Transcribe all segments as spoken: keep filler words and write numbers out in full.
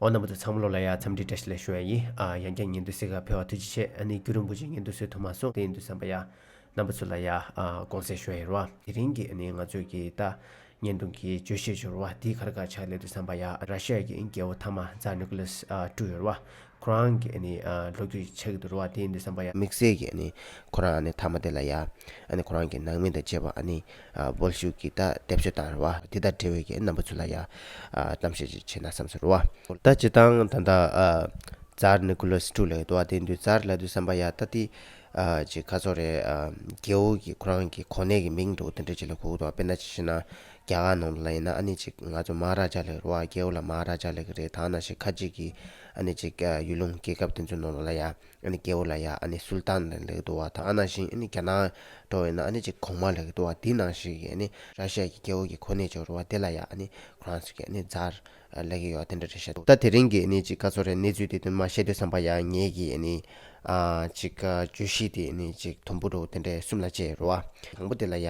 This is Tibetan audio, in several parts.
ཨོ་རྣམ་པ་ཚོ་ཚང་མ་ལོ་ལ་ཡ་འཚམས་འདྲི་བཀྲ་ཤིས་བདེ་ལེགས་ཞུ་ཡ་ཡིན། ཨ་ཡང་བསྐྱར་བརྙན་ཐུང་གཟིགས་ག་ཕེབས་པ་ཐུགས་རྗེ་ཆེ། ཨ་ནི་རྒྱུན་རིང་པོ་ཅིག་བརྙན་ཐུང་བཟོས་ཐུབ་མ་སོང་། དེ་ཡིན་དུས་ཙམ་པ་ཡ་རྣམ་པ་ཚོ་ལ་ཡ་ཨ་དགོངས་སེལ་ཞུ་ཡ་ཡིན་རོ། དེ་རིང་གི་ཨ་ནི་ང་ཚོའི་གི་ད་བརྙན་ཐུང་གི་བརྗོད་གཞི་ཞུ་རོ་བ་དེ་ག་རེ་ག་ཆགས་ལབ་དུས་ཙམ་པ་ཡ་ར་ཤི་ཡ་གི་རྒྱལ་པོ་ཐ་མ་ཛར་ནི་ཀོ་ལཱས་ཨ་ཀྲུ་ཡོད་རོ་བ། ཁོ་རང་གི་ཨ་ནི་ཨ་ལོ་རྒྱུས་ཆགས་ཀྱི་འདུག་རོ་བ། དེ་ཡིན་དུས་ཙམ་པ་ཡ་དམིགས་བསལ་གྱི་ཨ་ནི་ཁོ་རང་ཨ་ནི་ཐ་མ་དེ་ལ་ཡ་ཨ་ནི་ཁོ་རང་གི་ནང་མི་དང་བཅས་པ་ཨ་ནི་ཨ་བོལ་ཤུབ་ཀྱི་ད་སྡེབ་གསོད་བཏང་རོ་བ། དེ་དང་འབྲེལ་བའི་གི་རྣམ་པ་ཚོ་ལ་ཡ་ཨ་གཏམ་བཤད་ཅིག་བྱས་ན་བསམ་སོང་རོ་བ། ད་སྤྱིར་བཏང་ད་ལྟ་ཨ་ཛར་ནི་ཀོ་ལཱས་ཀྲུ་ལབ་ཀྱི་འདུག་བ། དེ་ཡིན་དུས་ཛར་ལབ་དུས་ཙམ་པ་ཡ་ད་དེ་ཨ་ཅིག་ག་ཚོད་རེད། ཨ་རྒྱལ་པོ་གི་ཁོ་རང་གི་གོ་གནས་ཀྱི་མིང་འདྲ་བོ་དེ་འདྲ་ཅིག་ལ་གོ་གི་འདུག་བ། དཔེར་ན་ཅིག་བཤད་ན་རྒྱ་གར་ནང་ལ་ཡིན་ན་ཨ་ནི་ཅིག་ང་ཚོ་མ་ཧ་ར་ཇ་ལབ་ཀྱི་རེད་བ། རྒྱལ་པོ་ལ་མ་ཧ་ར་ཇ་ལབ་ཀྱི་རེད། ད་ནང་བཞིན་ཁ་ཅིག་གི་ཨ་ནི་ཅིག་ཨ་ཡུལ་ལུང་རྒྱལ་ཁབ་དེ་ཚོའི་ནང་ལ་ཡ་ཨ་ནི་རྒྱལ་པོ་ལ་ཡ་ཨ་ནི་སུལ་ཏཱན་ལབ་ཀྱི་འདུག་བ། ད་ཨ་ནང་བཞིན་ཨ་ནི་རྒྱ་ནག་འདྲ་བོ་ཡིན་ན་ཨ་ནི་ཅིག་གོང་མ་ལབ་ཀྱི་འདུག་བ། དེ་ནང་བཞིན་གྱི་ཨ་ནི་ར་ཤི་ཡ་གི་རྒྱལ་པོ་གི་གོ་གནས་ཅིག་ཡོད་རེད་བ། དེ་ལ་ཡ་ཨ་ནི་ཁོ་རང་ཚོ་གི་ཨ་ནི་ཛར་ལབ་ཀྱི་ཡོད་བ། དེ་འདྲ་རེད་ཤག་འདུག་ད་དེ་རིང་གི་ཨ་ནི་ཅིག་ག་ཚོད་རེད། གནས་ཚུལ་དེ་དུ་མ་བཤད་དུས་ཙམ་པ་ཡ་ངེད་ཀྱི་ཨ་ནི་ཨ་ཅིག་ཨ་བརྗོད་གཞི་དེ་ཨ་ནི་ཅིག་དུམ་བུ་འདྲ་བོ་དེ་འདྲ་གསུམ་ལ་ཕྱེ་ཡོད་རེད་བ། དང་པོ་དེ་ལ་ཡ་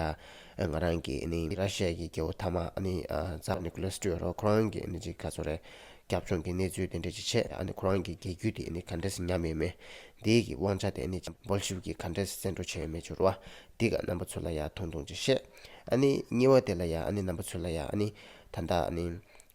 ང་རང་གི་ཨ་ནི་ར་ཤི་ཡ་གི་རྒྱལ་པོ་ཐ་མ་ཨ་ནི་ཨ་ཛར་ནི་ཀོ་ལཱས་ཀྲུ་ཡོད་རེད་བ། ཁོ་རང་གི་ཨ་ནི་ཅིག་ག་ཚོད་རེད། རྒྱབ་ལྗོངས་ཀྱི་གནས་ཚུལ་དེ་འདྲ་ཅིག་བཤད། ཨ་ནི་ཁོ་རང་གི་རྒྱལ་རྒྱུད་དེ་ཨ་ནི་ག་འདྲས་སེ་ཉམས་ཡོད་མེད། དེའི་གི་དབང་ཆ་དེ་ཨ་ནི་བོལ་ཤུབ་ཀྱིས་ག་འདྲས་སེ་བཙན་འཕྲོག་བྱས་ཡོད་མེད་ཅིག་རེད་བ། དེ་ག་རྣམ་པ་ཚོ་ལ་ཡ་ཐུང་ཐུང་ཅིག་བཤད། ཨ་ནི་གཉིས་པ་དེ་ལ་ཡ་ཨ་ནི་རྣམ་པ་ཚོ་ལ་ཡ་ཨ་ནི་ད་ལྟ་ཨ་ནི་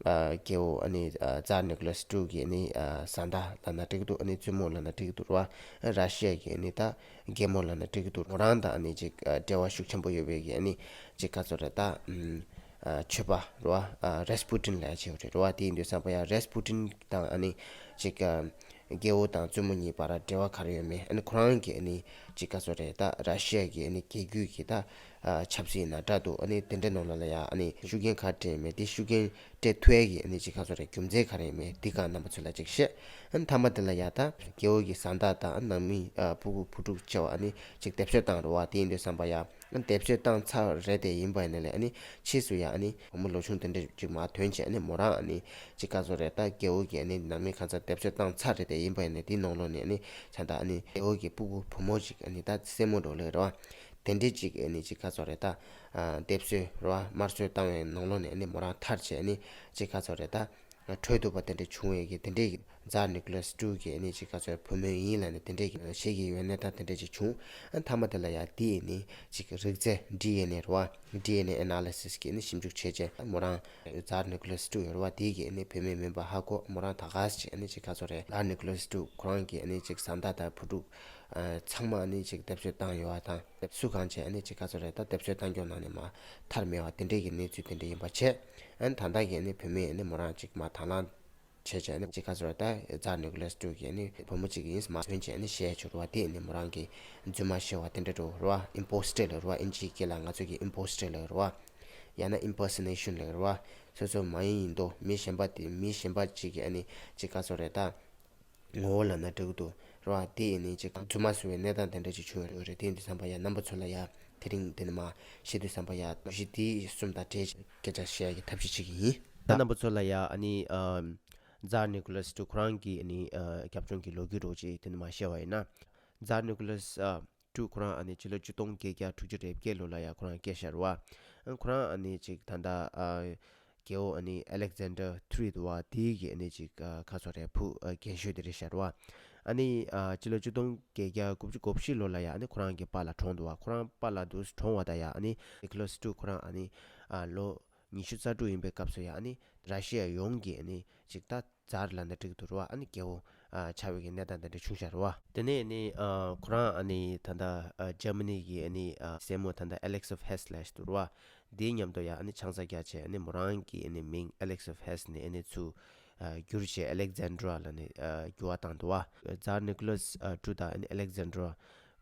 ཨ་རྒྱལ་པོ་ཨ་ནི་ཨ་ཛར་ནི་ཀོ་ལཱས་ཀྲུ་གི་ཨ་ནི་ཨ་བཟའ་ཟླ་ལབ་ན་འགྲིག་གི་འདུག་ཨ་ནི་བཙུན་མོ་ལབ་ན་འགྲིག་གི་འདུག་རེད་བ། ར་ཤི་ཡ་གི་ཨ་ནི་ད་རྒྱལ་མོ་ལབ་ན་འགྲིག་གི་འདུག་མོ་རང་དང་ཨ་ནི་ཅིག་ཨ་འབྲེལ་བ་ཤུགས་ཆེན་པོ་ཡོད་པའི་གི་ཨ་ནི་ཅིག་ག་ཚོད་རེད། ད་ཨམ་ཨ་ཆོས་པ་རེད་བ། ཨ་རེས་པུ་ཏིན་ལབ་ཡ་ཅིག་ཡོད་རེད་བ། དེ་ཡིན་དུས་ཙམ་པ་ཡ་རེས་པུ་ཏིན་དང་ཨ་ནི་ཅིག་ཨ་རྒྱལ་པོ་དང་བཙུན་མོ་གཉིས་བར་འབྲེལ་བ་ག་རེ་ཡོད་མེད། ཨ་ནི་ཁོ་རང་གི་ཨ་ནི་ཅིག་ག་ཚོད་རེད། ད་ར་ཤི་ཡ་གི་ཨ་ནི་རྒྱལ་རྒྱུད་ཀྱི་ད་ཨ་ཆབ་སྲིད་ཡིན་ན་འདྲ་འདུག་ཨ་ནི་དེ་འདྲའི་ནང་ལ་ལ་ཡ་ཨ་ནི་ཤུགས་རྐྱེན་ག་རེ་སྤྲད་ཡོད་མེད། དེ་ཤུགས་རྐྱེན་སྤྲད་ཐུབ་ཡ་གི་ཨ་ནི་ཅིག་ག་ཚོད་རེད། རྒྱུ་མཚན་ག་རེ་ཡོད་མེད། དེ་ག་རྣམ་པ་ཚོ་ལ་ཅིག་བཤད། ཨ་ནི་མཐའ་མ་དེ་ལ་ཡ་ད་རྒྱལ་པོ་གི་བཟའ་ཟླ་དང་ནང་མི་ཨ་སྤུ་གུ་བུ་ཕྲུག་བཅས་པ་ཨ་ནི་ཅིག་སྡེབ་གསོད་བཏང་རེད་བ། དེ་ཡིན་དུས་ཙམ་པ་ཡ། སྡེབ་གསོད་བཏང་ཚར་རེད་དེ། ཡིན་པ་ཡིན་ན་ལས་ཨ་ནི་ཕྱིས་སུ་ཡང་ཨ་ནི་བུ་མོ་ལོ་ཆུང་དེ་འདྲ་ཅིག་མར་ཐོན་བྱས། ཨ་ནི་མོ་རང་ཨ་ནི་ཅིག་ག་ཚོད་རེད། ད་རྒྱལ་པོ་གི་ཨ་ནི་ནང་མི་ཁ་ཚ་སྡེབ་གསོད་བཏང་ཚར་རེད་དེ། ཡིན་པ་ཡིན་ན་དེའི་ནང་ལོགས་ནས་ཨ་ནི་ད་ལྟ་ཨ་ནི་རྒྱལ་པོ་གི་སྤུ་གུ་བུ་མོ་ཅིག་ཨ་ནི་ད་སྲས་མོ་འདྲ་ལབ་རེད་བ། དེ་འདྲས་ཅིག་ཨ་ནི་ཅིག་ག་ཚོད་རེད། ད་སྡེབ་གསོད་རེད་བ། དམར་གསོད་བཏང་བའི་ནང་ལོགས་ནས་ཨ་ནི་མོ་རང་ཐར་བྱས། ཨ་ནི་ཅིག་ག་ཚོད་རེད། ད་བྲོས་ཐུབ་པ་དེ་འདྲ་བྱུང་བའི་གི་དེ་འདྲས་ཀྱི་ཛར་ནི་ཀོ་ལཱས་ཀྲུ་གི་ཨ་ནི་ཅིག་ག་ཚོད་བུ་མོ་ཡིན་ལབ་ནས་དེ་འདྲས་ཀྱི་བཤད་ཀྱི་ཡོད་གནས་སྟངས་དེ་འདྲས་ཅིག་བྱུང་། ཨ་མཐའ་མ་དེ་ལ་ཡ་དེ་ཨ་ནི་ཅིག་རིགས་རྫས་ཌི་ཨེན་ཨེ་རེད་བ། ཌི་ཨེན་ཨེ་ཨ་ན་ལི་སིས་གི་ཨ་ནི་ཞིབ་འཇུག་བྱས་རྗེས། མོ་རང་ཛར་ནི་ཀོ་ལཱས་ཀྲུ་ཡོད་རེད་བ། དེ་གི་ཨ་ནི་བུད་མེད་མིན་པ་ཧ་གོ། མོ་རང་ད་ག་ཟེ་ཅིག་ཨ་ནི་ཅིག་ག་ཚོད་རེད། ཛར་ནི་ཀོ་ལཱས་ཀྲུ་ཁོ་རང་གི་ཨ་ནི་ཅིག་བཟའ་ཟླ་དང་བུ་ཕྲུག་ཨ་ཚང་མ་ཨ་ནི་ཅིག་སྡེབ་གསོད་བཏང་ཡོད་བ་དང་། སུ་གང་བྱས་ཨ་ནི་ཅིག་ག་ཚོད་རེད། ད་སྡེབ་གསོད་བཏང་རྒྱུ་ནང་ནས་མར་ཐར་མེད་བ། དེ་འདྲས་ཀྱི་གནས་ཚུལ་དེ་འདྲས་ཡིན་པ་བྱས། ཨ་ནི་ད་ལྟ་གི་ཨ་ནི་བུད་མེད་ཨ་ནི་མོ་རང་ཅིག་མར་དང་བླངས་བྱས་བྱས་ཨ་ནི་ཅིག་ག་ཚོད་རེད། ད་ཛར་ནི་ཀོ་ལཱས་ཀྲུ་གི་ཨ་ནི་བུ་མོ་ཅིག་ཡིན་མར་ཐོན་བྱས་ཨ་ནི་བཤད་ཆོག་རེད་བ། དེ་ཨ་ནི་མོ་རང་གི་རྫུན་མ་བཤད་པ་དེ་འདྲས་འདྲ་བོ་རེད་བ། ཨིམ་པོ་སི་ཊར་ལབ་རེད་བ། ཨིན་ཇིའི་སྐད་ལ་ང་ཚོ་གི་ཨིམ་པོ་སི་ཊར་ལབ་རེད་བ། ཡང་ན་ཨིམ་པར་སོ་ནེ་ཤན་ལབ་རེད་བ། སོ་སོ་མ་ཡིན་མདོག་མི་གཞན་པ་དེ། མི་གཞན་པ་ཅིག་གི་ཨ་ནི་ཅིག་ག་ཚོད་རེད། ད་ངོ་བོ་ལབ་ན་འགྲིག་གི་འདུག་རེད་བ། དེ་ཡིན་ནི་ཅིག་རྫུན་མ་བཟོ་བའི་གནས་སྟངས་དེ་འདྲ་ཅིག་བྱུང་ཡོད་རེད། དེ་ཡིན་དུས་ཙམ་པ་ཡ་རྣམ་པ་ཚོ་ལ་ཡ་དེ་རིང་འདི་ནས་མར་བཤད་དུས་ཙམ་པ་ཡ་གཞི་དེ་གསུམ་དང་འབྲེལ་སྐད་ཆ་བཤད་ཡ་གི་ཐབས་ཤེས་བྱེད་ཀྱི་ཡིན། ད་རྣམ་པ་ཚོ་ལ་ཡ་ཨ་ནི་ཨམ་ཛར་ནི་ཀོ་ལཱས་ཀྲུ་ཁོ་རང་གི་ཨ་ནི་ཨ་རྒྱབ་ལྗོངས་ཀྱི་ལོ་རྒྱུས་འདྲ་བོ་ཅིག་དེ་ནས་མར་བཤད་པ་ཡིན་ན། ཛར་ནི་ཀོ་ལཱས་ཨ་ཀྲུ་ཁོ་རང་ཨ་ནི་སྤྱི་ལོ་ཆིག་སྟོང་བརྒྱད་བརྒྱ་དྲུག་ཅུ་རེ་བརྒྱད་ལོ་ལ་ཡ་ཁོ་རང་སྐྱེས་ཤག་རེད་བ། ཨ་ཁོ་རང་ཨ་ནི་ཅིག་ད་ལྟ་ཨ་རྒྱལ་པོ་ཨ་ནི་ཨ་ལེག་ཛན་ཌར་ཐི་རི་འདུག་བ། དེའི་གི་ཨ་ནི་ཅིག་ཨ་ག་ཚོད་རེད། བུ་ཨ་རྒན་ཤོས་དེ་རེད་ཤག་རེད་བ། ཨ་ནི་ཨ་སྤྱི་ལོ་ཆིག་སྟོང་བརྒྱད་བརྒྱ་དགུ་བཅུ་གོ་བཞི་ལོ་ལ་ཡ་ཨ་ནི་ཁོ་རང་གི་པཱ་ལགས་གྲོངས་འདུག་བ། ཁོ་རང་པཱ་ལགས་འདུག་གྲོངས་པ་དང་ཡ་ཨ་ནི་ནི་ཀོ་ལཱས་ཀྲུ་ཁོ་རང་ཨ་ནི་ཨ་ལོ་ཉི་ཤུ་རྩ་དྲུག་ཡིན་པའི་སྐབས་སུ་ཡ་ཨ་ནི་ར་ཤི་ཡ་ཡོངས་ཀྱི་ཨ་ནི་ཅིག་ད་ཛར་ལབ་ན་འགྲིག་འདུག་རེད་བ། ཨ་ནི་རྒྱལ་པོ་ཨ་ཆགས་པའི་གི་གནས་སྟངས་དེ་འདྲ་བྱུང་ཤག་རེད་བ། དེ་ནས་ཨ་ནི་ཨ་ཁོ་རང་ཨ་ནི་ད་ལྟ་ཨ་ཇར་མ་ནི་གི་ཨ་ནི་ཨ་སྲས་མོ་ད་ལྟ་ཨ་ལེག་སི་ཧེ་སི་ལབ་ཡ་ཞིག་འདུག་རེད་བ། དེའི་མཉམ་དུ་ཡ་ཨ་ནི་ཆང་ས་རྒྱག་བྱས་ཨ་ནི་མོ་རང་གི་ཨ་ནི་མིང་ཨ་ལེག་སི་ཧེ་སི་ནས་ཨ་ནི་ཚུར་ཨ་བསྒྱུར་བྱས་ཨ་ལེག་ཛན་ཌྲ་ལབ་ནས་ཨ་འགྱུར་བ་བཏང་འདུག་བ། ཛར་ནི་ཀོ་ལཱས་ཨ་ཀྲུ་དང་ཨ་ནི་ཨ་ལེག་ཛན་ཌྲ་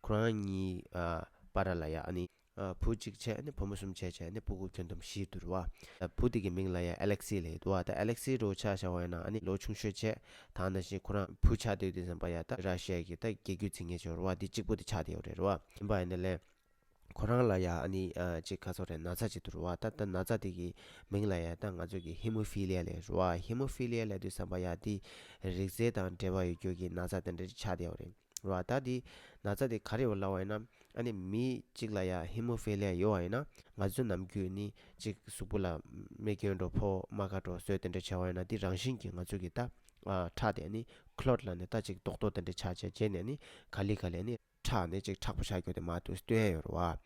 ཁོ་རང་གཉིས་ཨ་བར་ལ་ཡ་ཨ་ནི་ཨ་བུ་གཅིག་བྱས་ཨ་ནི་བུ་མོ་གསུམ་བྱས་བྱས་ཨ་ནི་སྤུ་གུ་ཁྱོན་བསྡོམས་བཞི་འདུག་རེད་བ། ད་བུ་དེ་གི་མིང་ལ་ཡ་ཨ་ལེག་སི་ལབ་ཀྱི་འདུག་བ། ད་ཨ་ལེག་སི་འདྲ་བོ་ཆ་བཞག་པ་ཡིན་ན་ཨ་ནི་ལོ་ཆུང་ཤོས་བྱས། ད་ནང་བཞིན་ཁོ་རང་བུ་ཆགས་བསྡད་དུས་ཙམ་པ་ཡ་ད་ར་ཤི་ཡ་གི་ད་རྒྱལ་རྒྱུད་འཛིན་མཁན་ཅིག་ཡོད་རེད་བ། དེ་གཅིག་པོ་དེ་ཆགས་བསྡད་ཡོད་རེད་རེད་བ། ཡིན་པ་ཡིན་ན་ལས་ཁོ་རང་ལ་ཡ་ཨ་ནི་ཨ་ཅིག་ག་ཚོད་རེད། ན་ཚ་ཅིག་འདུག་རེད་བ། ད་ད་ན་ཚ་དེ་གི་མིང་ལ་ཡ་ད་ང་ཚོ་གི་ཧི་མོ་ཕི་ལི་ཡ་ལབ་རེད་བ། ཧི་མོ་ཕི་ལི་ཡ་ལབ་དུས་ཙམ་པ་ཡ་དེ་རིགས་རྫས་དང་འབྲེལ་བ་ཡོད་རྒྱུ་གི་ན་ཚ་དེ་འདྲ་ཅིག་ཆགས་བསྡད་ཡོད་རེད་བ། ད་དེ་ན་ཚ་དེ་ག་རེ་ཡོད་ལབ་པ་ཡིན་ན། ཨ་ནི་མི་གཅིག་ལ་ཡ་ཧི་མོ་ཕི་ལི་ཡ་ཡོད་པ་ཡིན་ན། ང་ཚོ་ནམ་རྒྱུན་ནི་གཅིག་གཟུགས་པོ་ལ་རྨས་སྐྱོན་འདྲ་བོ་ཕོག་རྨ་ཁ་འདྲ་བོ་གསོས་དེ་འདྲ་བྱས་པ་ཡིན་ན། དེ་རང་བཞིན་གྱིས་ང་ཚོ་གི་ད་ ཨ་ཁྲག་དེ་ཨ་ནི་ཁློཊ་ལབ་ནས་ད་ཅིག་རྡོག་རྡོག་དེ་འདྲ་ཆགས་བྱས་བྱས་ནས་ཨ་ནི་ག་ལེ་ག་ལེ་ཨ་ནི་ཁྲག་ནི་ཅིག་མཁྲེགས་པོ་ཆགས་རྒྱུ་དེ་མར་དུ་སྟོན་ཡ་ཡོད་རེད་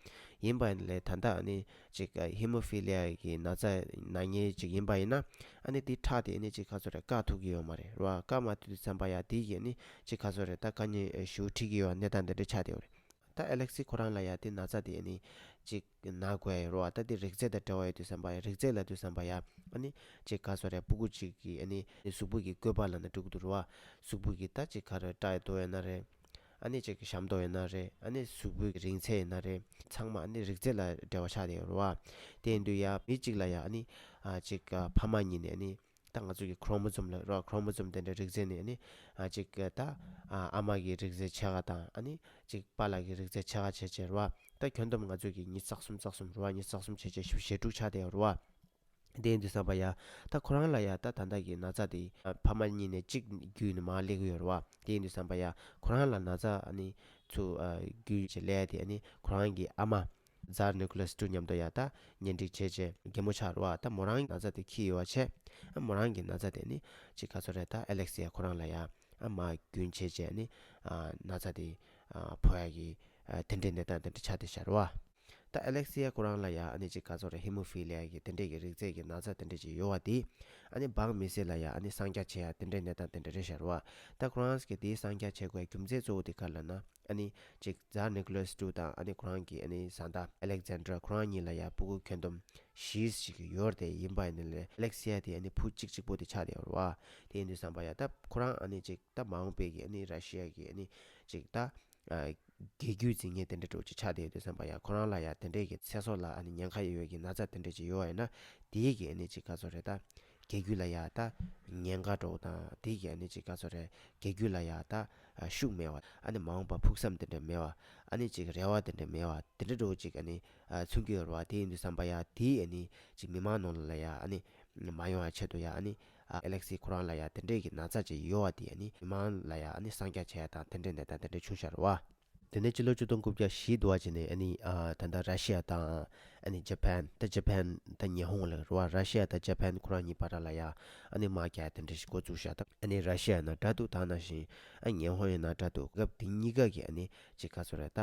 བ། ཡིན་པ་ཡིན་ནའི་ད་ལྟ་ཨ་ནི་ཅིག་ཧི་མོ་ཕི་ལི་ཡ་གི་ན་ཚ་ན་མཁན་ཅིག་ཡིན་པ་ཡིན་ན་ཨ་ནི་དེ་ཁྲག་དེ་ཨ་ནི་ཅིག་ག་ཚོད་རེད་བཀག་ཐུབ་ཀྱི་ཡོད་མ་རེད་རེད་བ། བཀག་མ་ཐུབ་དུས་ཙམ་པ་ཡ་དེ་གིས་ཨ་ནི་ཅིག་ག་ཚོད་རེད་ད་དཀའ་ངལ་ཞེ་པོ་འཕྲད་ཀྱི་ཡོད་གནས་སྟངས་དེ་འདྲ་ཆགས་བསྡད་ཡོད་རེད། ད་ཨེ་ལེག་སི་ཁོ་རང་ལ་ཡ་དེ་ན་ཚ་དེ་ཨ་ནི་ཅིག་ན་དགོས་ཡ་རེད་བ། ད་དེ་རིགས་རྫས་དང་འབྲེལ་བ་ཡོད་དུས་ཙམ་པ་ཡ་རིགས་རྫས་ལབ་དུས་ཙམ་པ་ཡ་ཨ་ནི་ཅིག་ག་ཚོད་རེད་སྤུ་གུ་གཅིག་གི་ཨ་ནི་གཟུགས་པོ་གི་བཀོད་པ་ལབ་ན་འགྲིག་གི་འདུག་རེད་བ། གཟུགས་པོ་གི་ད་ཅིག་ག་རེ་སྐྲ་ཡི་རྡོ་ཡོད་ན་རེད། ཨ་ནི་ཅིག་ཞབས་རྡོ་ཡོད་ན་རེད། ཨ་ནི་གཟུགས་པོའི་རིང་ཚད་ཡོད་ན་རེད། ཚང་མ་ཨ་ནི་རིགས་རྫས་ལ་འབྲེལ་བ་ཆགས་བསྡད་ཡོད་རེད་བ། དེ་ཡིན་དུས་ཡ་མི་གཅིག་ལ་ཡ་ཨ་ནི་ཨ་ཅིག་ཨ་ཕ་མ་གཉིས་ནས་ཨ་ནི་ད་ང་ཚོ་གི་ཁྲོ་མོ་ཛོམ་ལབ་རེད་བ། ཁྲོ་མོ་ཛོམ་དེ་འདྲ་རིགས་རྫས་ནས་ཨ་ནི་ཨ་ཅིག་ཨ་ད་ཨ་ཨ་མ་གི་རིགས་རྫས་ཕྱེད་ཀ་དང་ཨ་ནི་ཅིག་པཱ་ལགས་ཀྱི་རིགས་རྫས་ཕྱེད་ཀ་བྱས་བྱས་རེད་བ། ད་ཁྱོན་བསྡོམས་ང་ཚོ་གི་ཉི་ཤུ་རྩ་གསུམ་རྩ་གསུམ་རེད་བ། ཉི་ཤུ་རྩ་གསུམ་བྱས་བྱས་ཞེ་དྲུག་ཆགས་བསྡད་ཡོད་རེད་བ། དེ་ཡིན་དུས་ཙམ་པ་ཡ་ད་ཁོ་རང་ལ་ཡ་ད་ད་ལྟ་གི་ན་ཚ་དེ་ཕ་མ་གཉིས་ནས་གཅིག་བརྒྱུད་ནས་མར་སླེབས་ཀྱི་ཡོད་རེད་བ། དེ་ཡིན་དུས་ཙམ་པ་ཡ་ཁོ་རང་ལ་ན་ཚ་ཨ་ནི་ཚུར་བརྒྱུད་བྱས་སླེབས་ཡ་དེ་ཨ་ནི་ཁོ་རང་གི་ཨ་མ་ཛར་ནིག་ལོ་སི་ཀྲུ་མཉམ་དུ་ཡ་ད་གཉེན་སྒྲིག་བྱས་བྱས་གད་མོ་ཆགས་རེད་བ། ད་མོ་རང་གི་ན་ཚ་དེ་འཁྱེར་ཡོད་བ་བྱས། ཨ་མོ་རང་གི་ན་ཚ་དེ་ནི་ཅིག་ག་ཚོད་རེད་ད་ཨེ་ལེག་སི་ཡ་ཁོ་རང་ལ་ཡ་ཨ་མར་རྒྱུན་བྱས་བྱས་ནི་ཨ་ན་ཚ་དེ་ཨ་ཕོག་ཡ་གི་ཨ་དེ་འདྲའི་གནས་སྟངས་དེ་འདྲ་ཆགས་བསྡད་ཤག་རེད་བ། ད་ཨེ་ལེག་སི་ཡ་ཁོ་རང་ལ་ཡ་ཨ་ནི་ཅིག་ག་ཚོད་རེད་ཧི་མོ་ཕི་ལི་ཡ་གི་དེ་འདྲས་ཀྱི་རིགས་རྫས་ཀྱི་ན་ཚ་དེ་འདྲས་ཅིག་ཡོད་བ་དེ་ཨ་ནི་འབངས་མི་སེར་ལ་ཡ་ཨ་ནི་གསང་རྒྱ་བྱེད་ཡ་དེ་འདྲས་གནས་སྟངས་དེ་འདྲས་རེད་ཤག་རེད་བ། ད་ཁོ་རང་གི་དེའི་གསང་རྒྱ་བྱེད་དགོས་རྒྱུ་མཚན་གཙོ་བོ་དེ་ག་རེ་ལབ་ན་ཨ་ནི་ཅིག་ཛར་ནིག་ལོ་སི་ཀྲུ་དང་ཨ་ནི་ཁོ་རང་གི་ཨ་ནི་བཟའ་ཟླ་ཨེ་ལེག་ཛན་ཌར་ཁོ་རང་གཉིས་ལ་ཡ་སྤུ་གུ་ཁྱོན་བསྡོམས་བཞི་ཞིག་ཡོད་རེད། དེ་ཡིན་པ་ཡིན་ནའི་ཨེ་ལེག་སི་ཡ་དེ་ཨ་ནི་བུ་གཅིག་གཅིག་པོ་དེ་ཆགས་བསྡད་ཡོད་རེད་བ། དེ་ཡིན་དུས་ཙམ་པ་ཡ་ད་ཁོ་རང་ཨ་ནི་ཅིག་ད་མ་འོངས་པའི་གི་ཨ་ནི་ར་ཤི་ཡ་གི་ཨ་ནི་ཅིག་ད་ཨ་རྒྱལ་རྒྱུད་འཛིན་མཁན་དེ་འདྲ་འདྲ་བོ་ཅིག་ཆགས་བསྡད་ཡོད་དུས་ཙམ་པ་ཡ་ཁོ་རང་ལ་ཡ་དེ་འདྲའི་གི་ཚེ་སྲོག་ལ་ཨ་ནི་ཉེན་ཁ་ཡོད་ཡོད་ཀྱི་ན་ཚ་དེ་འདྲ་ཅིག་ཡོད་པ་ཡིན་ན་དེའི་གི་ཨ་ནི་ཅིག་ག་ཚོད་རེད་ད་རྒྱལ་རྒྱུད་ལ་ཡ་ད་ཉེན་ཁ་འདྲ་བོ་དང་དེའི་གི་ཨ་ནི་ཅིག་ག་ཚོད་རེད་རྒྱལ་རྒྱུད་ལ་ཡ་ད་ཨ་ཤུགས་མེད་པ་ཨ་ནི་མ་འོངས་པ་ཕུགས་བསམ་དེ་འདྲ་མེད་པ་ཨ་ནི་ཅིག་རེ་བ་དེ་འདྲ་མེད་པ་དེ་འདྲ་འདྲ་བོ་ཅིག་ཨ་ནི་ཨ་མཚོན་གྱི་ཡོད་རེད་བ། དེ་ཡིན་དུས་ཙམ་པ་ཡ་དེའི་ཨ་ནི་ཅིག་མི་མང་ནང་ལ་ཡ་ཨ་ནི་མ་ཡོང་བ་ཆེད་དུ་ཡ་ཨ་ནི་ཨ་ཨེ་ལེག་སི་ཁོ་རང་ལ་ཡ་དེ་འདྲའི་གི་ན་ཚ་ཅིག་ཡོད་པ་དེ་ཨ་ནི་མི་མང་ལ་ཡ་ཨ་ནི་གསང་རྒྱ་བྱས་ཡ་དང་དེ་འདྲའི་གནས་སྟངས་དེ་འདྲ་བྱུང་ཤག་རེད་བ། དེ་ནས་ཕྱི་ལོ་ཆིག་སྟོང་དགུ་བརྒྱ་བཞི་བཅུ་ཞེ་གཉིས་ནས་ཨ་ནི་ཨ་ད་ལྟ་ར་ཤི་ཡ་དང་ཨ་ནི་ཇ་པན་ད་ཇ་པན་ད་ཉི་ཧོང་ལ་རེད་བ། ར་ཤི་ཡ་དང་ཇ་པན་ཁོ་རང་གཉིས་བར་ལ་ཡ་ཨ་ནི་དམག་རྒྱག་དེ་འདྲ་ཞིག་འགོ་བཙུགས་ཤག་ད་ཨ་ནི་ར་ཤི་ཡ་ན་དགྲ་འདུག་ད་ནང་བཞིན་ཨ་ཉི་ཧོང་ཡིན་ན་དགྲ་འདུག་སྐབས་དེ་གཉིས་ཀ་གི་ཨ་ནི་ཅིག་ག་ཚོད་རེད་ད་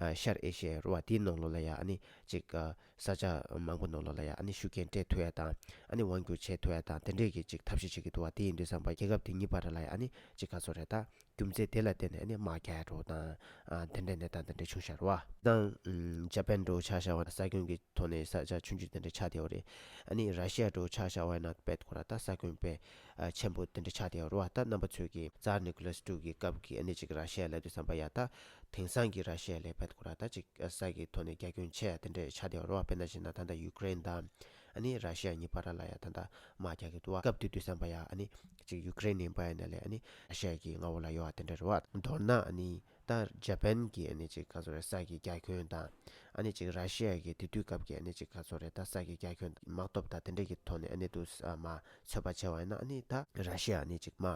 ཨ་ཤར་ཨེ་ཤི་ཡ་རེད་བ། དེའི་ནང་ལོགས་ལ་ཡ་ཨ་ནི་ཅིག་ཨ་ས་ཆ་མང་པོ་ནང་ལོགས་ལ་ཡ་ཨ་ནི་ཤུགས་རྐྱེན་སྤྲད་ཐུབ་ཡ་དང་ཨ་ནི་དབང་སྒྱུར་བྱེད་ཐུབ་ཡ་དང་དེ་འདྲས་ཀྱི་ཅིག་ཐབས་ཤེས་བྱེད་ཀྱི་འདུག་བ། དེ་ཡིན་དུས་ཙམ་པ་རྒྱལ་ཁབ་དེ་གཉིས་བར་ལ་ཡ་ཨ་ནི་ཅིག་ག་ཚོད་རེད་ད་རྒྱུ་མཚན་དེ་ལ་བརྟེན་ནས་ཨ་ནི་དམག་རྒྱག་ཡ་འདྲ་བོ་དང་ཨ་དེ་འདྲའི་གནས་སྟངས་དེ་འདྲ་བྱུང་ཤག་རེད་བ། དང་ཨམ་ཇ་པན་འདྲ་བོ་ཆ་བཞག་པ་ན་ས་ཁྱོན་གྱི་ཐོག་ནས་ས་ཆ་ཆུང་ཆུང་དེ་འདྲ་ཆགས་བསྡད་ཡོད་རེད། ཨ་ནི་ར་ཤི་ཡ་འདྲ་བོ་ཆ་བཞག་པ་ན་དཔེ་ཁོ་ར་ད་ས་ཁྱོན་དཔེ་ཨ་ཆེན་པོ་དེ་འདྲ་ཆགས་བསྡད་ཡོད་རེད་བ། ད་རྣམ་པ་ཚོས་ཀྱིས་ཛར་ནིག་ལོ་སི་ཀྲུ་གི་སྐབས་ཀྱི་ཨ་ནི་ཅིག་ར་ཤི་ཡ་ལབ་དུས་ཙམ་པ་ཡ་ད་དེང་སང་གི་ར་ཤི་ཡ་ལས་དཔེ་ཁོ་ར་ད་ཅིག་ས་གི་ཐོག་ནས་རྒྱ་ཁྱོན་ཆེ་ཡ་དེ་འདྲ་ཆགས་བསྡད་ཡོད་རེད་བ། དཔེར་ན་བྱས་ན་ད་ལྟ་ཡུ་ཀེ་རེན་དང་ཨ་ནི་ར་ཤི་ཡ་གཉིས་བར་ལ་ཡ་ད་ལྟ་དམག་རྒྱག་གི་འདུག་བ། སྐབས་དེ་དུས་ཙམ་པ་ཡ་ཨ་ནི་ཅིག་ཡུ་ཀེ་རེན་ཡིན་པ་ཡིན་ན་ལས་ཨ་ནི་ར་ཤི་ཡ་གི་མངའ་འོག་ལ་ཡོད་བ་དེ་འདྲ་རེད་བ། མདོར་ན་ཨ་ནི་ད་ཇ་པན་གྱི་ཨ་ནི་ཅིག་ག་ཚོད་རེད་ས་གི་རྒྱ་ཁྱོན་དང་ཨ་ནི་ཅིག་ར་ཤི་ཡ་གི་དེ་དུས་སྐབས་ཀྱི་ཨ་ནི་ཅིག་ག་ཚོད་རེད་ད་ས་གི་རྒྱ་ཁྱོན་དམག་སྟོབས་དང་དེ་འདྲ་གི་ཐོག་ནས་ཨ་ནི་དུ་མ་ཚོད་པ་བྱས་པ་ཡིན་ན་ཨ་ནི་ད་ར་ཤི་ཡ་ཨ་ནི་ཅིག་མ་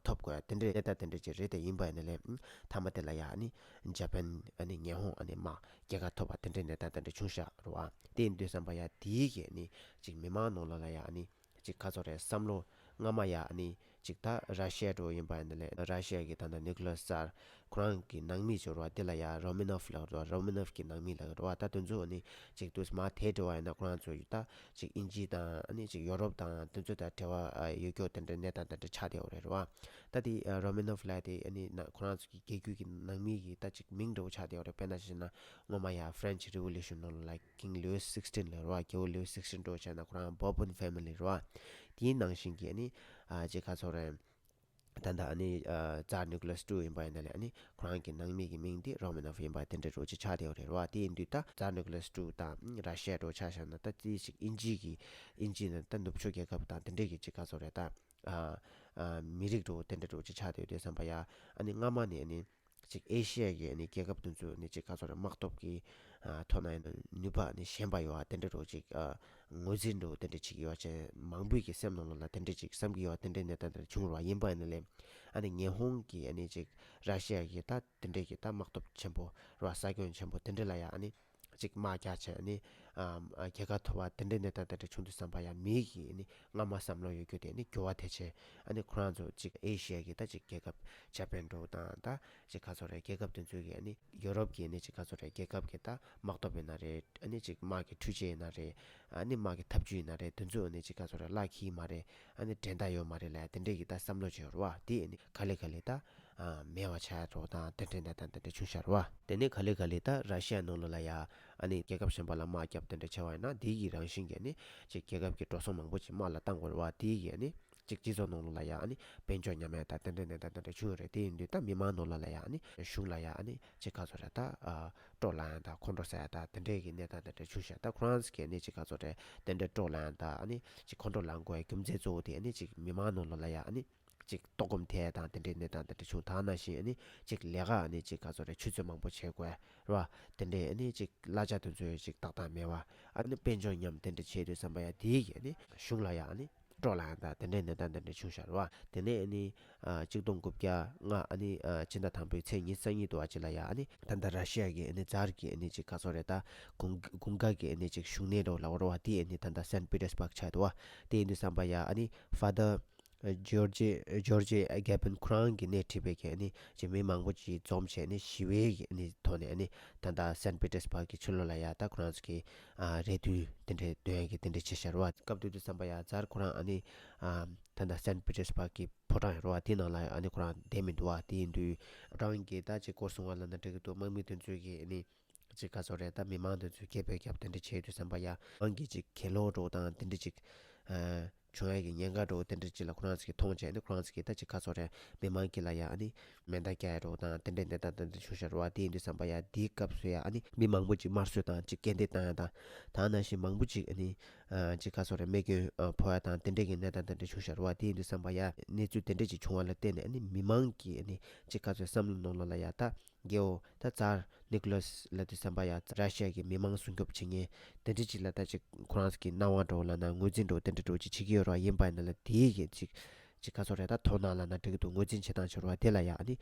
ཐོབ་དགོས་ཡ་དེ་འདྲའི་གནས་སྟངས་དེ་འདྲ་ཅིག་རེད། དེ་ཡིན་པ་ཡིན་ན་ལས་མཐའ་མ་དེ་ལ་ཡ་ཨ་ནི་ཇ་པན་ཨ་ནི་ཉི་ཧོང་ཨ་ནི་མ་རྒྱལ་ཁ་ཐོབ་པ་དེ་འདྲའི་གནས་སྟངས་དེ་འདྲ་བྱུང་ཤག་རེད་བ། དེ་ཡིན་དུས་ཙམ་པ་ཡ་དེའི་གི་ཨ་ནི་ཅིག་མི་མང་ནང་ལོགས་ལ་ཡ་ཨ་ནི་ཅིག་ག་ཚོད་རེད་བསམ་བློ་སྔ་མ་ཡ་ཨ་ནི་ཅིག་ད་ར་ཤི་ཡ་འདྲ་བོ་ཡིན་པ་ཡིན་ན་ལས་ར་ཤི་ཡ་གི་ད་ལྟ་ནིག་ལོ་སི་ཙར་ཁོ་རང་གི་ནང་མི་ཅིག་ཡོད་རེད་བ། དེ་ལ་ཡ་རོ་མི་ནོབ་ལབ་རེད་བ། རོ་མི་ནོབ་གི་ནང་མི་ལབ་རེད་བ། ད་དེ་ཚོ་ཨ་ནི་ཅིག་དུས་མ་དེ་འདྲ་བ་ཡིན་ན་ཁོ་རང་ཚོ་ཡོད་ད་ཅིག་དབྱིན་ཇི་དང་ཨ་ནི་ཅིག་ཡོ་རོབ་དང་དེ་ཚོ་དང་འབྲེལ་བ་ཡོད་སྐྱོ་དེ་འདྲ་གནས་སྟངས་དེ་འདྲ་ཆགས་བསྡད་ཡོད་རེད་རེད་བ། ད་དེ་རོ་མི་ནོབ་ལབ་དེ་ཨ་ནི་ན་ཁོ་རང་ཚོ་གི་རྒྱལ་རྒྱུད་ཀྱི་ནང་མི་གི་ད་ཅིག་མིང་འདྲ་བོ་ཆགས་བསྡད་ཡོད་རེད། དཔེར་ན་བྱས་ན་སྔོན་མ་ཡ་French Revolution ནང་ལ་King Louis sixteen ལབ་རེད་བ། རྒྱལ་པོ་Louis sixteen འདྲ་བོ་བྱས་ན་ཁོ་རང་Bourbon family རེད་བ། དེའི་ནང་བཞིན་གྱི་ཨ་ནི་ཨ་ཅིག་ག་ཚོད་རེད། ད་ལྟ་ཨ་ནི་ཨ་ཙར་ནིག་ལོ་སི་ཀྲུ་ཡིན་པ་ཡིན་ན་ལས་ཨ་ནི་ཁོ་རང་གི་ནང་མི་གི་མིང་དེ་རོ་མི་ནོབ་ཡིན་པ་དེ་འདྲ་འདྲ་བོ་ཅིག་ཆགས་བསྡད་ཡོད་རེད་བ། དེ་ཡིན་དུས་ད་ཙར་ནིག་ལོ་སི་ཀྲུ་དང་ར་ཤི་ཡ་འདྲ་བོ་ཆ་བཞག་ན་ད་དེ་ཅིག་དབྱིན་ཇི་གི་དབྱིན་ཇི་ནི་ད་ནུབ་ཕྱོགས་རྒྱལ་ཁབ་དང་དེ་འདྲ་གི་ཅིག་ག་ཚོད་རེད་ད་ཨ་ཨ་མི་རིགས་འདྲ་བོ་དེ་འདྲ་འདྲ་བོ་ཅིག་ཆགས་བསྡད་ཡོད་དུས་ཙམ་པ་ཡ་ཨ་ནི་སྔ་མ་ནས་ཨ་ནི་ཅིག་ཨེ་ཤི་ཡ་གི་ཨ་ནི་རྒྱལ་ཁབ་དེ་ཚོ་ནི་ཅིག་ག་ཚོད་རེད་དམག་སྟོབས་ཀྱི་ཨ་ཐོག་ན་ཡིན་ན་ནུས་པ་ཨ་ནི་ཞན་པ་ཡོད་ཨ་དེ་འདྲ་འདྲ་བོ་ཅིག་ཨ་ངོས་འཛིན་འདྲ་བོ་དེ་འདྲ་ཅིག་ཡོད་ཅེས་མང་པོའི་གི་སེམས་ནང་ལོགས་ལ་དེ་འདྲ་ཅིག་བསམ་གྱི་ཡོད་དེ་འདྲའི་གནས་སྟངས་དེ་འདྲ་བྱུང་རེད་བ། ཡིན་པ་ཡིན་ན་ལས་ཨ་ནི་ཉི་ཧོང་གི་ཨ་ནི་ཅིག་ར་ཤི་ཡ་གི་ད་དེ་འདྲའི་གི་ད་དམག་སྟོབས་ཆེན་པོ་རེད་བ། ས་ཁྱོན་ཆེན་པོ་དེ་འདྲ་ལ་ཡ་ཨ་ནི་ ཅིག་དམག་རྒྱག་བྱས་ནི་ཨ་རྒྱལ་ཁ་ཐོབ་པ་དེ་འདྲའི་གནས་སྟངས་དེ་འདྲ་བྱུང་དུས་ཙམ་པ་ཡ་མི་གི་ནི་སྔ་མ་བསམ་བློ་ཡོད་རྒྱུ་དེ་ནི་འགྱུར་བ་ཐེབས་བྱས། ཨ་ནི་ཁོ་རང་ཚོ་ཅིག་ཨེ་ཤི་ཡ་གི་ད་ཅིག་རྒྱལ་ཁབ་ཇ་པན་འདྲ་བོ་དང་ད་ཅིག་ག་ཚོད་རེད། རྒྱལ་ཁབ་དེ་ཚོ་གི་ཨ་ནི་ཡོ་རོབ་གི་ནི་ཅིག་ག་ཚོད་རེད། རྒྱལ་ཁབ་གི་ད་དམག་སྟོབས་ཡིན་ན་རེད། ཨ་ནི་ཅིག་དམག་གི་འཕྲུལ་ཆས་ཡིན་ན་རེད། ཨ་ནི་དམག་གི་ཐབས་ཇུས་ཡིན་ན་རེད། དེ་ཚོ་ཨ་ནི་ཅིག་ག་ཚོད་རེད། རླག་གི་མ་རེད། ཨ་ནི་འགྲན་ཟླ་ཡོད་མ་རེད་ལབ་ཡ་དེ་འདྲས་ཀྱི་ད་བསམ་བློ་ཅིག་ཡོད་རེད་བ། དེ་ཨ་ནི་ག་ལེ་ག་ལེ་ད་ཨ་མེད་པ་ཆགས་འགྲོ་དང་དེ་འདྲའི་གནས་སྟངས་དེ་འདྲ་བྱུང་ཤག་རེད་བ། དེ་ནས་ག་ལེ་ག་ལེ་ད་ར་ཤི་ཡ་ནང་ལོགས་ལ་ཡ་ཨ་ནི་རྒྱལ་ཁབ་གཞན་པ་ལ་དམག་རྒྱབ་དེ་འདྲ་བྱས་པ་ཡིན་ན་དེ་གི་རང་བཞིན་གྱིས་ཨ་ནི་ཅིག་རྒྱལ་ཁབ་ཀྱི་འགྲོ་སོང་མང་པོ་ཅིག་དམག་ལ་བཏང་དགོས་རེད་བ། དེ་གི་ཨ་ནི་ཅིག་སྤྱི་ཚོགས་ནང་ལོགས་ལ་ཡ་ཨ་ནི་དཔལ་འབྱོར་ཉམས་ཡ་ད་དེ་འདྲའི་གནས་སྟངས་དེ་འདྲ་བྱུང་ཡོད་རེད། དེ་ཡིན་དུས་ད་མི་མང་ནང་ལོགས་ལ་ཡ་ཨ་ནི་གཞུང་ལ་ཡ་ཨ་ནི་ཅིག་ག་ཚོད་རེད། ད་ཨ་སྤྲོ་ལངས་ཡ་ད་ཁོང་ཁྲོ་ཟ་ཡ་ད་དེ་འདྲའི་གི་གནས་སྟངས་དེ་འདྲ་བྱུང་ཤག་ད་ཁོ་རང་ཚོ་གི་ཨ་ནི་ཅིག་ག་ཚོད་རེད། དེ་འདྲའི་སྤྲོ་ལངས་ཡ་ད་ཨ་ནི་ཅིག་ཁོང་ཁྲོ་ལངས་དགོས་ཡ་རྒྱུ་མཚན་གཙོ་བོ་དེ་ཨ་ནི་ཅིག་མི་མང་ནང་ལོགས་ལ་ཡ་ཨ་ནི་ཅིག་ལྟོགས་སྐོམ་ཐེབས་ཡ་དང་དེ་འདྲའི་གནས་སྟངས་དེ་འདྲ་བྱུང་། ད་ནང་བཞིན་ཨ་ནི་ཅིག་ལས་ཀ་ཨ་ནི་ཅིག་ག་ཚོད་རེད། ཆུ་ཚོད་མང་པོ་བྱེད་དགོས་རེད་བ། དེ་འདྲའི་ཨ་ནི་ཅིག་གླ་ཆ་དེ་ཚོ་ཅིག་ཏག་ཏག་མེད་པ། ཨ་ནི་དཔལ་འབྱོར་ཉམས་དེ་འདྲ་བྱེད་དུས་ཙམ་པ་ཡ་དེའི་གི་ཨ་ནི་གཞུང་ལ་ཡ་ཨ་ནི་སྤྲོ་ལངས་ཡ་ད་དེ་འདྲའི་གནས་སྟངས་དེ་འདྲ་བྱུང་ཤག་རེད་བ། དེ་ནས་ཨ་ནི་ཨ་གཅིག་སྟོང་དགུ་བརྒྱ་ལྔ་ཨ་ནི་ཨ་སྤྱི་ཟླ་དང་པོའི་ཚེས་ཉི་ཤུ་རྩ་གཉིས་དུ་བ་ཅིག་ལ་ཡ་ཨ་ནི་ད་ལྟ་ར་ཤི་ཡ་གི་ཨ་ནི་ཛར་གི་ཨ་ནི་ཅིག་ག་ཚོད་རེད། ད་དགུན་དགུན་ཁ་གི་ཨ་ནི་ཅིག་བཞུགས་གནས་འདྲ་བོ་ལབ་དགོས་རེད་བ། དེ་ཨ་ནི་ད་ལྟ་སན་པི་ཏེར་སྦག་ཆགས་འདུག་བ། དེ་ཡིན་དུས་ཙམ་པ་ཡ་ཨ་ནི་ཕ་དར་ཇོར་ཇི་ཇོར་ཇི་ཨ་གེ་པིན་ཁོ་རང་གིས་སྣེ་ཁྲིད་པའི་གི་ཨ་ནི་ཅིག་མི་མང་པོ་ཅིག་འཛོམས་བྱས་ནས་ཞི་བའི་གི་ཨ་ནི་ཐོག་ནས་ཨ་ནི་ད་ལྟ་སན་པི་ཏེར་སྦག་གི་ཕྱི་ལོགས་ལ་ཡ་ད་ཁོ་རང་ཚོ་གི་ཨ་རེ་འདུན་དེ་འདྲའི་འདོན་ཡ་གི་དེ་འདྲའི་བྱས་ཤག་རེད་བ། སྐབས་དེ་དུས་ཙམ་པ་ཡ་ཛར་ཁོ་རང་ཨ་ནི་ཨ་ད་ལྟ་སན་པི་ཏེར་སྦག་གི་ཕོ་བྲང་ཡོད་རེད་བ། དེའི་ནང་ལ་ཨ་ནི་ཁོ་རང་བསྡད་མི་འདུག་བ། དེ་ཡིན་དུས་ཕོ་བྲང་གི་ད་ཅིག་སྐོར་སྲུང་བ་ལབ་ན་འགྲིག་གི་འདུག་དམག་མི་དེ་ཚོས་གི་ཨ་ནི་ཅིག་ག་ཚོད་རེད། ད་མི་མང་དེ་ཚོས་སྐད་འབོད་རྒྱབ་དེ་འདྲ་བྱས་དུས་ཙམ་པ་ཡ་མི་མང་གི་ཅིག་གྱེན་ལོག་འགྲོ་དང་དེ་འདྲ་ཅིག་ཨ་བྱུང་ཡ་གི་ཉེན་ཁ་འདྲ་བོ་དེ་འདྲ་ཅིག་ལ་ཁོ་རང་ཚོ་གིས་མཐོང་བྱས་ནས་ཁོ་རང་ཚོ་གིས་ད་ཅིག་ག་ཚོད་རེད། མི་མང་གི་ལ་ཡ་ཨ་ནི་མེ་མདའ་རྒྱག་ཡ་འདྲ་བོ་དང་དེ་འདྲའི་གནས་སྟངས་དེ་འདྲ་བྱུང་ཤག་རེད་བ། དེ་ཡིན་དུས་ཙམ་པ་ཡ་དེའི་སྐབས་སུ་ཡ་ཨ་ནི་མི་མང་པོ་ཅིག་དམར་གསོད་དང་ཅིག་རྐྱེན་འདས་བཏང་ཡ་དང་ད་ནང་བཞིན་མང་པོ་ཅིག་ཨ་ནི་ཨ་ཅིག་ག་ཚོད་རེད། རྨས་སྐྱོན་ཨ་ཕོག་ཡ་དང་དེ་འདྲའི་གི་གནས་སྟངས་དེ་འདྲ་བྱུང་ཤག་རེད་བ། དེ་ཡིན་དུས་ཙམ་པ་ཡ་གནས་ཚུལ་དེ་འདྲ་ཅིག་བྱུང་བ་ལ་བརྟེན་ནས་ཨ་ནི་མི་མང་གིས་ཨ་ནི་ཅིག་ག་ཚོད་བསམ་བློ་ནང་ལོགས་ལ་ཡ་ད་རྒྱལ་པོ་ད་ཛར་ནིག་ལོས་ལབ་དུས་ཙམ་པ་ཡ་ར་ཤི་ཡ་གི་མི་མང་སྲུང་སྐྱོབ་བྱེད་མཁན་དེ་འདྲ་ཅིག་ལ་ད་ཅིག་ཁོ་རང་ཚོ་གི་སྣང་བ་འདྲ་བོ་ལབ་ན་ངོས་འཛིན་འདྲ་བོ་དེ་འདྲ་འདྲ་བོ་ཅིག་བྱེད་ཀྱི་ཡོད་རེད་བ། ཡིན་པ་ཡིན་ན་ལ་དེའི་གི་ཅིག་ཅིག་ག་ཚོད་རེད། ད་དོ་སྣང་ལབ་ན་འགྲིག་གི་འདུག་ངོས་འཛིན་བྱེད་སྟངས་བྱེད་རེད་བ། དེ་ལ་ཡ་ཨ་ནི་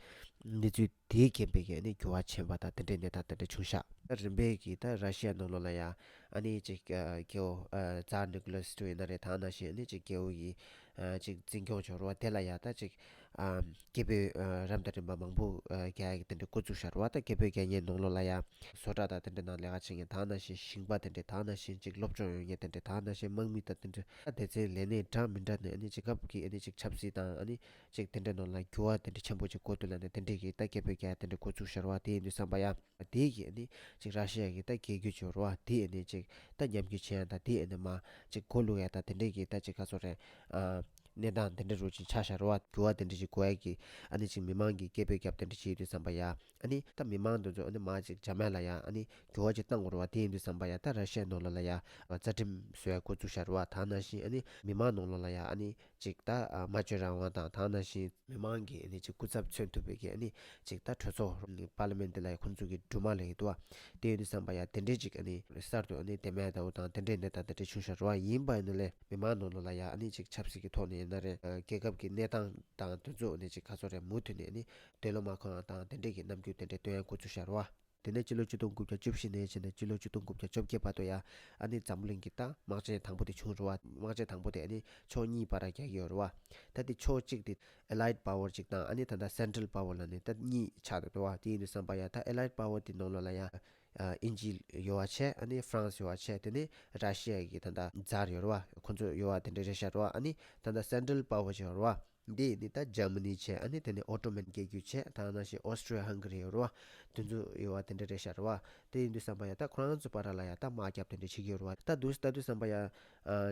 གནས་ཚུལ་དེའི་རྐྱེན་པས་གི་ཨ་ནི་འགྱུར་བ་ཕྱིན་པ་དང་དེ་འདྲའི་གནས་སྟངས་དེ་འདྲ་བྱུང་ཤག་ད་རིམ་པས་གི་ད་ར་ཤི་ཡ་ནང་ལོགས་ལ་ཡ་ཨ་ནི་ཅིག་ཨ་རྒྱལ་པོ་ཨ་ཛར་ནིག་ལོས་འདྲ་བོ་ཡིན་ན་རེད། ད་ནང་བཞིན་ཨ་ནི་ཅིག་རྒྱལ་པོ་གི་ཨ་ཅིག་འཛིན་སྐྱོང་བྱེད་རེད་བ། དེ་ལ་ཡ་ད་ཅིག་ཨ་སྐད་འབོད་ཨ་རབ་དང་རིམ་པ་མང་པོ་ཨ་རྒྱག་ཡ་གི་དེ་འདྲ་འགོ་བཙུགས་ཤག་རེད་བ། ད་སྐད་འབོད་རྒྱག་མཁན་ནང་ལོགས་ལ་ཡ་བཟོ་གྲྭ་དང་དེ་འདྲ་ནང་ལས་ཀ་བྱེད་མཁན་ད་ནང་བཞིན་ཞིང་པ་དེ་འདྲ་ད་ནང་བཞིན་ཅིག་སློབ་སྦྱོང་ཡོད་མཁན་དེ་འདྲ་ད་ནང་བཞིན་དམག་མི་དང་དེ་འདྲ་ད་སྡེ་ཚན་ལས་སྣེ་འདྲ་མི་འདྲ་ནས་ཨ་ནི་ཅིག་སྐབས་ཀྱི་ཨ་ནི་ཅིག་ཆབ་སྲིད་དང་ཨ་ནི་ཅིག་དེ་འདྲ་ནང་ལ་འགྱུར་བ་དེ་འདྲ་ཆེན་པོ་ཅིག་འགོ་ཐུག་ལབ་ནས་དེ་འདྲ་གི་ད་སྐད་འབོད་རྒྱག་ཡ་དེ་འདྲ་འགོ་བཙུགས་ཤག་རེད་བ། དེ་ཡིན་དུས་ཙམ་པ་ཡ་དེ་གི་ཨ་ནི་ཅིག་ར་ཤི་ཡ་གི་ད་རྒྱལ་རྒྱུད་ཅིག་ཡོད་རེད་བ། དེ་ཨ་ནི་ཅིག་ད་ཉམས་རྒུད་ཕྱིན་ཡ་ད་དེ་ཨ་ནི་མ་ཅིག་གོ་ལུག་ཡ་ད་དེ་འདྲ་གི་ད་ཅིག་ག་ཚོད་རེད། ཨ་གནས་སྟངས་དེ་འདྲ་རུ་ཅིག་ཆགས་ཤག་རེད་བ། འགྱུར་བ་དེ་འདྲ་ཅིག་འགོ་ཡ་གི་ཨ་ནི་ཅིག་མི་མང་གི་སྐད་འབོད་རྒྱབ་དེ་འདྲ་བྱེད་དུས་ཙམ་པ་ཡ་ཨ་ནི་ད་མི་མང་དེ་ཚོ་ཨ་ནི་མ་ཅིག་འཇམ་དབྱངས་ལ་ཡ་ཨ་ནི་འགྱུར་བ་ཅིག་བཏང་དགོས་རེད་བ། དེ་ཡིན་དུས་ཙམ་པ་ཡ་ད་ར་ཤི་ཡ་ནང་ལོགས་ལ་ཡ་རྩ་ཁྲིམས་བཟོ་ཡ་འགོ་བཙུགས་ཤག་རེད་བ། ད་ནང་བཞིན་ཨ་ནི་མི་མང་ནང་ལོགས་ལ་ཡ་ཨ་ནི་ཅིག་ད་ཨ་སྨྲ་བརྗོད་རང་དབང་དང་ད་ནང་བཞིན་མི་མང་གི་ཨ་ནི་ཅིག་སྐུ་ཚབ་མཚོན་ཐུབ་པའི་གི་ཨ་ནི་ཅིག་ད་གྲོས་ཚོགས་པར་ལི་མེན་ཊི་ལ་ཡ་ཁོང་ཚོ་གི་སྦྲུམ་མ་ལབ་ཀྱི་འདུག་བ། དེ་ཡིན་དུས་ཙམ་པ་ཡ་དེ་འདྲའི་ཅིག་ཨ་ནི་གསར་དུ་ཨ་ནི་དེ་མེད་ད་འུ་དང་དེ་འདྲའི་གནས་སྟངས་དེ་འདྲ་བྱུང་ཤག་རེད་བ། ཡིན་པ་ཡིན་ན་ལས་མི་མང་ནང་ལོགས་ལ་ཡ་ཨ་ནི་ཅིག་ཆབ་སྲིད་ཀྱི་ཐོག་ནས་ཡིན་ན་རེད། རྒྱལ་ཁབ་ཀྱི་གནས་སྟངས་དང་དེ་ཚོ་ཨ་ནི་ཅིག་ག་ཚོད་རེད། མུ་མཐུད་ནས་ཨ་ནི་འདོད་བློ་མ་ཁེངས་ཡ་དང་དེ་འདྲའི་གི་རྣམ་འགྱུར་དེ་འདྲ་སྟོན་ཡ་འགོ་བཙུགས་ཤག་རེད་བ། དེ་ནས་སྤྱི་ལོ་ཆིག་སྟོང་དགུ་བརྒྱ་བཅུ་བཞི་ནས་བྱས་ནས་སྤྱི་ལོ་ཆིག་སྟོང་དགུ་བརྒྱ་བཅོ་བརྒྱད་བར་དུ་ཡ་ཨ་ནི་འཛམ་བུ་གླིང་གི་ད་དམག་ཆེན་དང་པོ་དེ་བྱུང་རེད་བ། དམག་ཆེན་དང་པོ་དེ་ཨ་ནི་ཕྱོགས་གཉིས་བར་རྒྱག་གི་ཡོད་རེད་བ། ད་དེ་ཕྱོགས་གཅིག་དེ་Allied Power་གཅིག་དང་ཨ་ནི་ད་ལྟ་Central Power་ལབ་ནས་ད་གཉིས་ཆགས་འདུག་བ། དེ་ཡིན་དུས་ཙམ་པ་ཡ་ད་Allied Power་དེ་ནང་ལོགས་ལ་ཡ་ཨ་དབྱིན་ཇི་ཡོད་པ་བྱས། ཨ་ནི་France་ཡོད་པ་བྱས། དེ་ནས་ར་ཤི་ཡ་གི་ད་ལྟ་ཛར་ཡོད་རེད་བ། ཁོང་ཚོ་ཡོད་པ་དེ་འདྲ་རེད་ཤག་རེད་བ། ཨ་ནི་ད་ལྟ་Central Power་ཅིག་ཡོད་རེད་བ། འདི་ནི་ད་ཇར་མ་ནི་བྱས། ཨ་ནི་དེ་ནས་ཨོ་ཊོ་མན་རྒྱལ་རྒྱུད་བྱས། ད་ནང་བཞིན་Austria Hungary་ཡོད་རེད་བ། དེ་ཚོ་ཡོད་པ་དེ་འདྲ་རེད་ཤག་རེད་བ། དེ་ཡིན་དུས་ཙམ་པ་ཡ་ད་ཁོ་རང་ཚོ་བར་ལ་ཡ་ད་དམག་རྒྱབ་དེ་འདྲ་བྱེད་ཀྱི་ཡོད་རེད་བ། ད་དུས་ད་དུས་ཙམ་པ་ཡ་ཨ་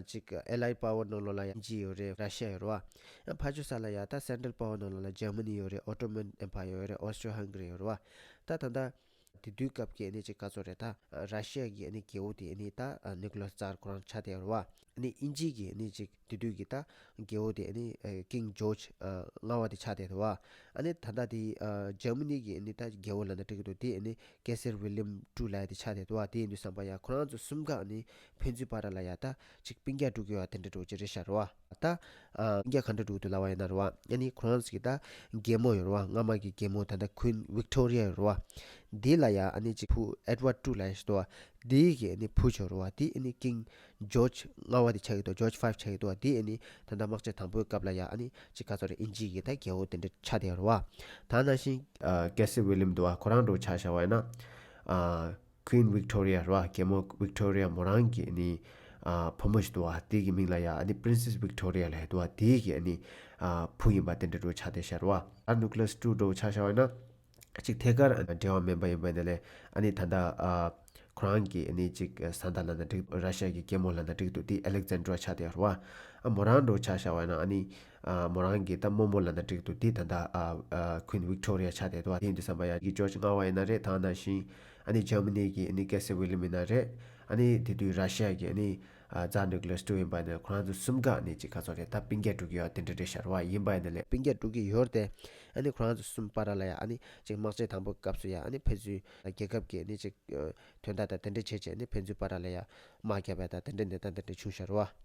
ཅིག་Allied Power་ནང་ལོགས་ལ་ཡ་དབྱིན་ཇི་ཡོད་རེད། ར་ཤི་ཡ་ཡོད་རེད་བ། ཕར་ཕྱོགས་ས་ལ་ཡ་ད་Central Power་ནང་ལོགས་ལ་ཇར་མ་ནི་ཡོད་རེད། Ottoman Empire་ཡོད་རེད། Austria Hungary་ཡོད་རེད་བ། ད་ད་ད་དེ་དུས་སྐབས་ཀྱི་ཨ་ནི་ཅིག་ག་ཚོད་རེད། ད་ར་ཤི་ཡ་གི་ཨ་ནི་རྒྱལ་པོ་དེ་ཨ་ནི་ད་ནིག་ལོས་ཛར་ཁོ་རང་ཆགས་བསྡད་ཡོད་རེད་བ། ཨ་ནི་དབྱིན་ཇི་གི་ཨ་ནི་ཅིག་དེ་དུས་ཀྱི་ད་རྒྱལ་པོ་དེ་ཨ་ནི་King George་ལྔ་པ་དེ་ཆགས་བསྡད་འདུག་བ། ཨ་ནི་ད་ལྟ་དེ་ཇར་མ་ནི་གི་ཨ་ནི་ད་རྒྱལ་པོ་ལབ་ན་འགྲིག་གི་འདུག་དེ་ཨ་ནི་Kaiser Wilhelm two་ལབ་ཡ་དེ་ཆགས་བསྡད་འདུག་བ། དེ་ཡིན་དུས་ཙམ་པ་ཡ་ཁོ་རང་ཚོ་གསུམ་ཀ་ཨ་ནི་ཕན་ཚུན་བར་ལ་ཡ་ད་ཅིག་སྤུན་ཀྱག་འགྲོ་གི་ཡོད་པ་དེ་འདྲ་འདྲ་བོ་ཅིག་རེད་ཤག་རེད་བ། ད་ཨ་སྤུན་ཀྱག་ག་འདྲ་འགྲོ་གི་འདུག་ལབ་པ་ཡིན་ན་རེད་བ། ཨ་ནི་ཁོ་རང་ཚོ་གི་ད་རྒྱལ་མོ་ཡོད་རེད་བ། སྔ་མ་གི་རྒྱལ་མོ་ད་ལྟ་Queen Victoria ཡོད་རེད་བ། འདི་ལ་ཡ་ཨ་ནི་ཅིག་བུ་Edward two ལབ་ཡ་ཞིག་འདུག་བ། འདི་གི་ཨ་ནི་བུ་ཅིག་ཡོད་རེད་བ། འདི་ཨ་ནི་King George ལྔ་པ་དེ་ཆགས་ཀྱི་འདུག George five ཆགས་ཀྱི་འདུག་བ། འདི་ཨ་ནི་ད་ལྟ་དམག་ཆེན་དང་པོའི་སྐབས་ལ་ཡ་ཨ་ནི་ཅིག་ག་ཚོད་རེད། དབྱིན་ཇི་གི་ད་རྒྱལ་པོ་དེ་འདྲ་ཆགས་བསྡད་ཡོད་རེད་བ། ད་ནང་བཞིན་ཨ་Castle William འདུག་བ། ཁོ་རང་འདྲ་བོ་ཆ་བཞག་པ་ཡིན་ན་ཨ། Queen Victoria རེད་བ། རྒྱལ་མོ་Victoria མོ་རང་གི་ཨ་ནི་ཨ་བུ་མོ་ཞིག་འདུག་བ། དེ་གི་མིང་ལ་ཡ་ཨ་ནི་Princess Victoria ལབ་ཡ་འདུག་བ། དེ་གི་ཨ་ནི་ཨ་བུ་ཡིན་པ་དེ་འདྲ་འདྲ་བོ་ཆགས་བསྡད་ཤག་རེད་བ། ཨ་Nicholas two འདྲ་བོ་ཆ་བཞག་པ་ཡིན་ན་ཅིག་ཐད་ཀར་འབྲེལ་བ་མེད་པ་ཡིན་པ་ཡིན་ནའི་ལས་ཨ་ནི་ད་ལྟ་ཨ་ཁོ་རང་གི་ཨ་ནི་ཅིག་བཟའ་ཟླ་ལབ་ན་འགྲིག Russia གི་རྒྱལ་མོ་ལབ་ན་འགྲིག་འདུག་དེ་Alexandra ཆགས་བསྡད་ཡོད་རེད་བ། ཨ་མོ་རང་འདྲ་བོ་ཆ་བཞག་པ་ཡིན་ན་ཨ་ནི་ཨ་མོ་རང་གི་ད་རྨོ་མོ་ལབ་ན་འགྲིག་འདུག་དེ་ད་ལྟ་ཨ་ཨ་Queen Victoria ཆགས་བསྡད་འདུག་དེ་ཡིན་དུས་ཙམ་པ་ཡ་གི་George ལྔ་པ་ཡིན་ན་རེད། ད་ནང་བཞིན་ཨ་ནི་Germany གི་ཨ་ནི་Castle William ཡིན་ན་རེད། ཨ་ནི་དེ་དུས་Russia གི་ཨ་ནི་ཨ་Tsar Nicholas two ཡིན་པ་ཡིན་ན་ཁོ་རང་ཚོ་གསུམ་ཀ་ཨ་ནི་ཅིག་ག་ཚོད་རེད། ད་སྤུན་ཀྱག་འགྲོ་གི་ཡོད་དེ་འདྲ་རེད་ཤག་རེད་བ། ཡིན་པ་ཡིན་ན་ལས་སྤུན་ཀྱག་འགྲོ་གི་ཡོད་རེད་དེ། ཨ་ནི་ཁོ་རང་ཚོ་གསུམ་བར་ལ་ཡ་ཨ་ནི་ཅིག་དམག་ཆེན་དང་པོ་སྐབས་སུ་ཡ་ཨ་ནི་ཕན་ཚུན་རྒྱལ་ཁབ་ཀྱི་ཨ་ནི་ཅིག་ཨ་དོན་དག་དང་དེ་འདྲ་བྱས་བྱས་ཨ་ནི་ཕན་ཚུན་བར་ལ་ཡ་དམག་རྒྱབ་པ་དང་དེ་འདྲ་གནས་སྟངས་དེ་འདྲ་བྱུང་ཤག་རེད་བ།